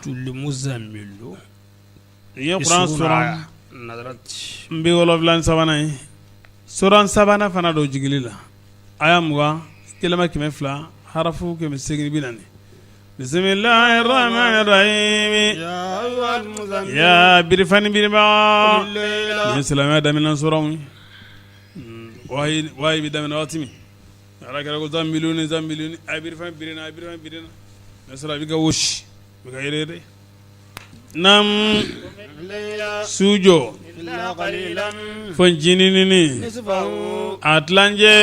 Muzamilu Nin ye kuran sura 73nan ye suran sabanan fana don jigili la aya 20 kelema 200 harafu 840 bisimilahi rahmani rahimi ya birifani biribaga nin silamɛya daminɛ suranw ye wahayi bɛ daminɛ waati min ala kira ko zamiluni zamiluni a ye birifani biri n na a ye birifani biri n na sɔrɔ a bɛ ka wɔsi a bɛ ka yɛrɛ naamu su jɔ fo ncinin a tilancɛ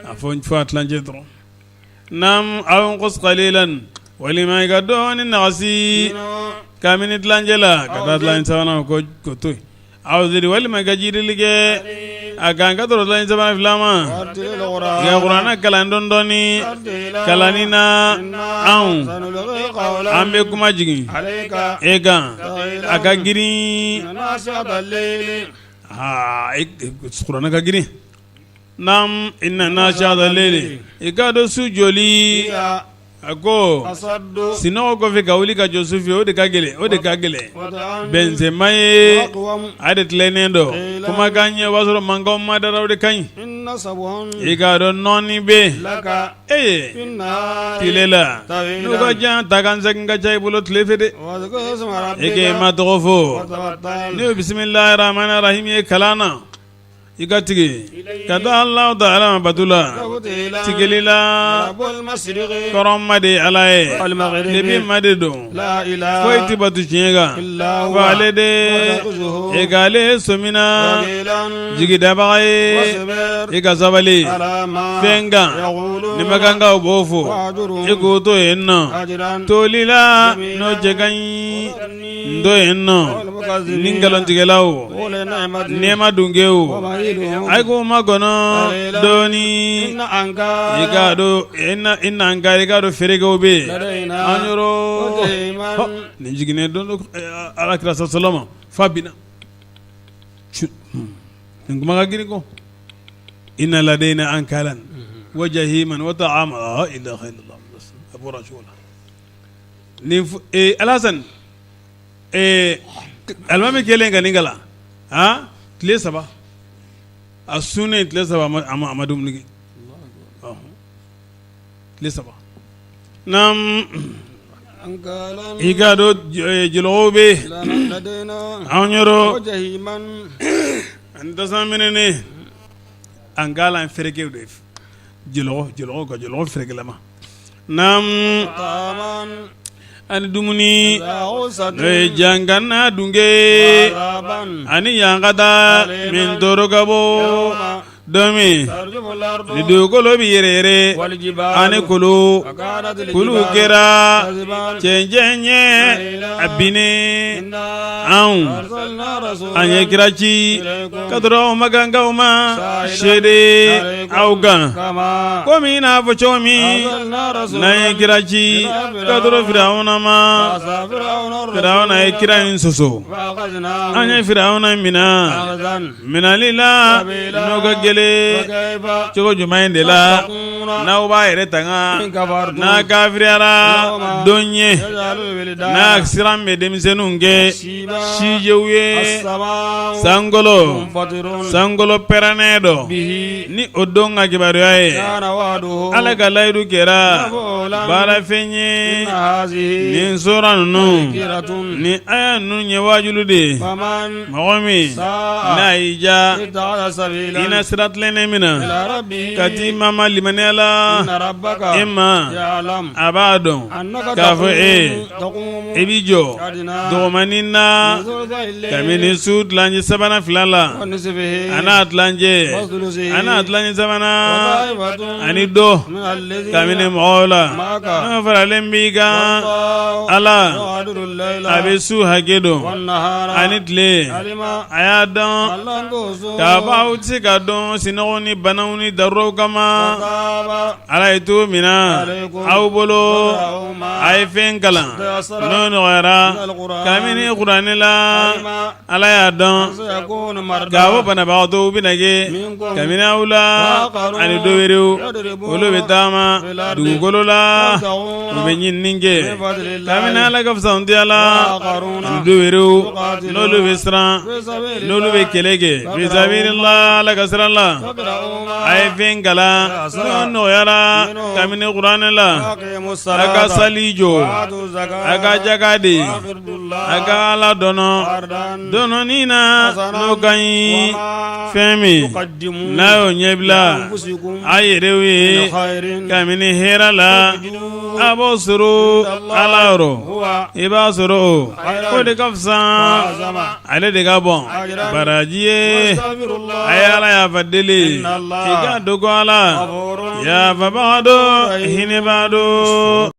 a fo a tilancɛ dɔrɔn naamu aw inqus qalilan walima i ka dɔɔnin nagasi kabini tilancɛ la ka taa tilancɛ sabanan ko to yen aw zidi walima i ka jidili kɛ a kan ka tɔrɔ tilancɛ sabanan fila ma i ka kuranɛ kalan dɔɔnin dɔɔnin kalanni na anw an bɛ kuma jigin e kan a ka girin kuranɛ ka girin naamu inna nasi'ata layli i k'a dɔn su jɔli a ko sinɔgɔ kɔfɛ ka wuli ka jɔ su fɛ o de ka gɛlɛn o de ka gɛlɛn bɛnsenma ye a de tilennen don kumakan ye o b'a sɔrɔ mankan ma dara o de ka ɲi i k'a dɔn nɔɔni bɛ e ye tile la n'o ka jan taa ka segin ka ca i bolo tile fɛ dɛ e k'i ma tɔgɔ fɔ n'o ye bisimilahi rahmani rahim ye kalan na I ka tigɛ ka taa Alahu taala ma bato la tigɛli la kɔrɔn ma de Ala ye tilebin ma de don foyi tɛ bato tiɲɛ kan fo ale de e k'ale sɔmina jigidabaga ye i ka sabali fɛn kan ni makankaw b'o fɔ i k'o to yen nɔ toli la n'o cɛ ka ɲi n to yen nɔ ni nkalontigɛlaw nɛɛma dunkew a ye k'u makɔnɔ dɔɔnin i k'a dɔn inna ankalan i k'a dɔn feerekew bɛ yen an yɔrɔ nin jiginnen don ala kira salama fa binna nin kuma ka girin ko inna ladayna ankalan wa jahiman wa ta'aman la ilaha illallah a bɔra cogo la ni alasan alimami kɛlen ka nin kalan aa tile saba a sunnen tile saba a ma dumuni kɛ tile saba i k'a dɔn jɛlɔgɔw bɛ an yɔrɔ ani tasuma minɛnen ankalan ferekew de jɛlɔgɔ jɛlɔgɔ ka jɛlɔgɔ ferekelama naamu ani dumuni n'o ye jankana dunke ani ɲangata min tɔɔrɔ ka bon don min ni dugukolo bɛ yɛrɛyɛrɛ ani kulu kulu kɛra cɛncɛn ye a binnen anw an ye kira ci ka tɔrɔ aw makankaw ma seere aw kan komi i n'a fɔ cogo min n'an ye kira ci ka tɔrɔ firawuna ma firawuna ye kira in sɔsɔ an ye firawuna minɛ minɛli la n'o ka gɛlɛn cogo jumɛn in de la n'aw b'a yɛrɛ tanga n'a kafiriyara don ye n'a siran bɛ denmisɛnninw kɛ sijɛw ye sankolo sankolo pɛrɛnnen don ni o don ka kibaruya ye ala ka layidu kɛra baarafɛn ye nin sura ninnu ni aya ninnu ye waajuli de ye mɔgɔ min n'a y'i diya i na sira tilennen minɛ ka t'i ma ma limaniya la e ma a b'a dɔn k'a fɔ e i b'i jɔ dɔgɔmannin na kabini su tilancɛ sabanan fila la a n'a tilancɛ a n'a tilancɛ sabanan ani dɔ kabini mɔgɔw la n'o faralen b'i kan ala a bɛ su hakɛ dɔn ani tile a y'a dɔn k'a fɔ aw tɛ se ka dɔn. kɔnɔ sinɔgɔ ni banaw ni daruraw kama Ala ye cogo min na aw bolo a ye fɛn kalan n'o nɔgɔyara kabini kuranɛ la Ala y'a dɔn k'a fɔ banabagatɔw bɛna kɛ kabini aw la ani dɔ wɛrɛw olu bɛ taama dugukolo la u bɛ ɲinini kɛ kabini Ala ka fisamantiya la ani dɔ wɛrɛw n'olu bɛ siran n'olu bɛ kɛlɛ kɛ fi sabilillah Ala ka sira la a ye fɛn kalan n'o nɔgɔyara kabini kuranɛ la a ka sali jɔ a ka jaka di a ka Ala dɔnɔ dɔnɔni na n'o ka ɲi fɛn min n'a y'o ɲɛbila a yɛrɛw ye kabini hɛrɛ la a b'o sɔrɔ Ala yɔrɔ i b'a sɔrɔ o de ka fisa ale de ka bon baraji ye a ye Ala yafa deli i k'a dɔn ko Ala yafabaga don hinɛbaa don.